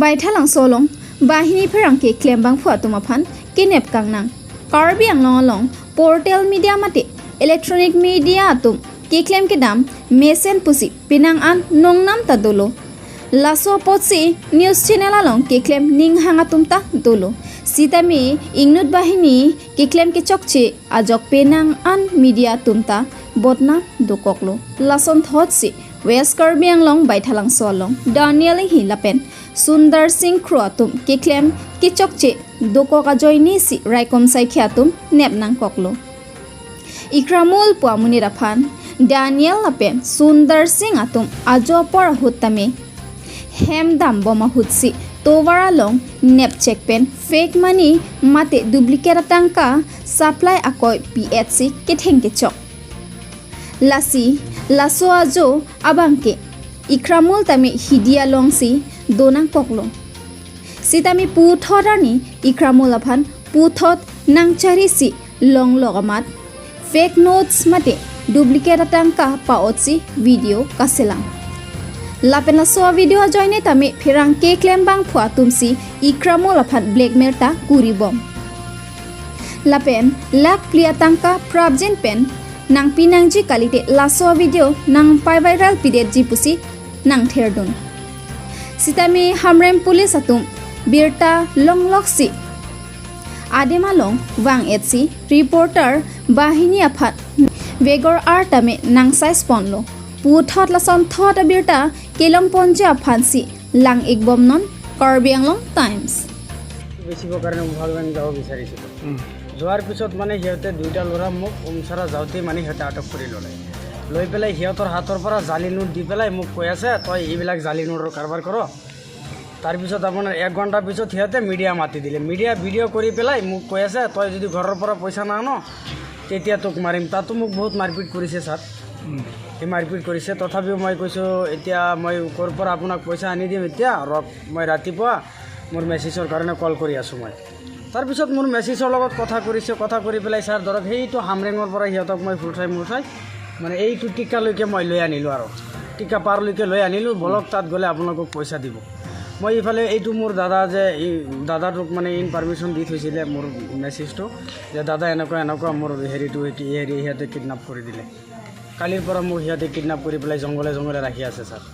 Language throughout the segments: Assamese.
Baithalang solong bahini pherang ke klembang phua tumaphan kenep kangnang Karbi Anglong along portal media mate electronic media atum ke klem ke dam mesen pusi pinang an nongnam ta dolo laso potsi news channel along ke klem ning hangatum ta dolo sitami ingnut bahini ke klem ke chokche ajok penang an media tumta botna dokoklo lason thotsi West Karbi Anglong Baithalang solong Daniel hi lapen Sundar Singh Khruatum ke klem ke chokche dokok ajoy si raikom sai khiatum nepnang koklo Ikramul puamuni rafan Daniel lapen Sundar Singh atum ajo por huttame hem dam boma hutsi tovaralong nep check pen fake money mate duplicate tangka supply akoi PHC ke theng ke chok lasi laso ajo abangke Ikramul tami hidia longsi donang koklo sitami puthodani Ikramul afan puthot nangchari si long logamat fake notes mate duplicate tangka paotsi video kaselang lapena so video joine tami phirang ke klembang phua tumsi Ikramul afan blackmail ta kuribom lapen lak plia tangka prabjen pen nang pinangji kalite laso video nang pai viral pidet ji pusi nang therdun sitami hamrem police atum birta longloksi ademalong wang etsi reporter bahini afat vegor ar tame nang size ponlo puthot lason thot birta kelong ponja phansi lang ikbom non Karbi Anglong Times বেচিবৰ কাৰণে উমফালবেং যাব বিচাৰিছিলোঁ। যোৱাৰ পিছত মানে সিহঁতে দুইটা ল'ৰা মোক উমচাৰা যাওঁতেই মানে সিহঁতে আটক কৰি ল'লে। লৈ পেলাই সিহঁতৰ হাতৰ পৰা জালি নোট দি পেলাই মোক কৈ আছে, তই এইবিলাক জালি নোটৰ কাৰবাৰ কৰ। তাৰপিছত আপোনাৰ এক ঘণ্টাৰ পিছত সিহঁতে মিডিয়া মাতি দিলে। মিডিয়া ভিডিঅ' কৰি পেলাই মোক কৈ আছে, তই যদি ঘৰৰ পৰা পইচা নান, তেতিয়া তোক মাৰিম। তাতো মোক বহুত মাৰপিট কৰিছে ছাৰ। সি মাৰপিট কৰিছে, তথাপিও মই কৈছোঁ, এতিয়া মই ক'ৰ পৰা আপোনাক পইচা আনি দিম? এতিয়া ৰক, মই ৰাতিপুৱা মোৰ মেছেজৰ কাৰণে কল কৰি আছোঁ মই। তাৰপিছত মোৰ মেছেজৰ লগত কথা কৰিছে। কথা কৰি পেলাই ছাৰ, ধৰক সেইটো হামৰেঙৰ পৰা সিহঁতক মই ফুৰচাই মুৰচাই মানে এইটো টিকালৈকে মই লৈ আনিলোঁ আৰু টিকা পাৰলৈকে লৈ আনিলোঁ। বলক, তাত গ'লে আপোনালোকক পইচা দিব। মই ইফালে এইটো মোৰ দাদা যে, এই দাদাটোক মানে ইন পাৰ্মিশ্যন দি থৈছিলে মোৰ মেছেজটো যে দাদা, এনেকুৱা এনেকুৱা মোৰ হেৰিটো কি হেৰি সিহঁতে কিডনাপ কৰি দিলে। কালিৰ পৰা মোক সিহঁতে কিডনাপ কৰি পেলাই জংঘলে জংঘলে ৰাখি আছে ছাৰ।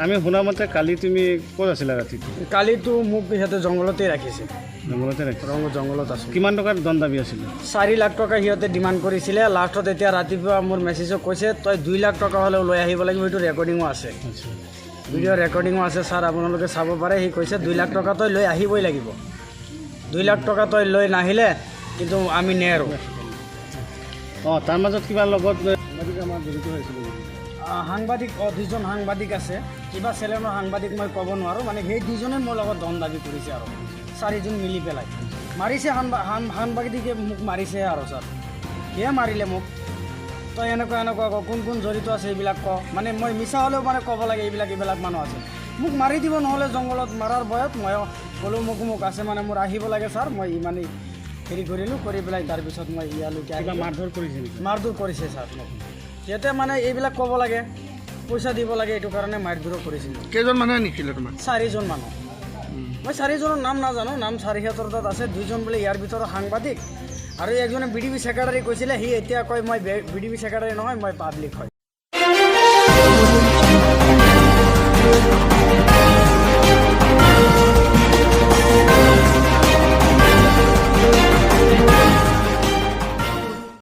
আমি শুনা মতে কালি তুমি ক'ত আছিলা ৰাতিটো? কালিতো মোক সিহঁতে জংঘলতেই ৰাখিছে। জংঘলতে ৰাখিছে? ৰং জংঘলত আছোঁ। কিমান টকাৰ ধন দাবী আছিলে? 4 লাখ টকা সিহঁতে ডিমাণ্ড কৰিছিলে। লাষ্টত এতিয়া ৰাতিপুৱা মোৰ মেছেজত কৈছে, তই 2 লাখ টকা হ'লেও লৈ আহিব লাগিব। সেইটো ৰেকৰ্ডিঙো আছে। ভিডিঅ' ৰেকৰ্ডিঙো আছে ছাৰ, আপোনালোকে চাব পাৰে। সি কৈছে, 2 লাখ টকা তই লৈ আহিবই লাগিব, 2 লাখ টকা তই লৈ নাহিলে কিন্তু আমি নেৰো। অঁ, তাৰ মাজত কিবা লগত সাংবাদিক আমাৰ জড়িত হৈছিলে নেকি? সাংবাদিক, অঁ, দুজন সাংবাদিক আছে। কিবা চেনেলৰ সাংবাদিক মই ক'ব নোৱাৰোঁ। মানে সেই দুজনে মোৰ লগত ধন দাবী কৰিছে আৰু চাৰিজন মিলি পেলাই মাৰিছে। সাংবাদিকে মোক মাৰিছে আৰু ছাৰ, সিয়ে মাৰিলে মোক। তই এনেকুৱা এনেকুৱা ক, কোন কোন জড়িত আছে এইবিলাক ক। মানে মই মিছা হ'লেও মানে ক'ব লাগে, এইবিলাক এইবিলাক মানুহ আছে। মোক মাৰি দিব নহ'লে জংঘলত মাৰাৰ ভয়ত মই ক'লোঁ, মোক মোক আছে, মানে মোৰ আহিব লাগে ছাৰ। মই ইমানেই হেৰি কৰিলোঁ, কৰি পেলাই তাৰপিছত মই ইয়ালৈকে কিবা আহিলোঁ। মাৰধৰ কৰিছে নেকি? মাৰধৰ কৰিছে ছাৰ মোক। সিহঁতে মানে এইবিলাক ক'ব লাগে, পইচা দিব লাগে, এইটো কাৰণে মাৰধৰো কৰিছিল। কেইজন মানুহে নিছিলে তোমাক? চাৰিজন মানুহ। মই চাৰিজনৰ নাম নাজানো। নাম চাৰি সিহঁতৰ তাত আছে। দুইজন বোলে ইয়াৰ ভিতৰত সাংবাদিক আৰু একজনে বি ডি বি ছেক্ৰেটাৰী কৈছিলে। সি এতিয়া কয়, মই বি ডি বি ছেক্ৰেটাৰী নহয়, মই পাব্লিক হয়।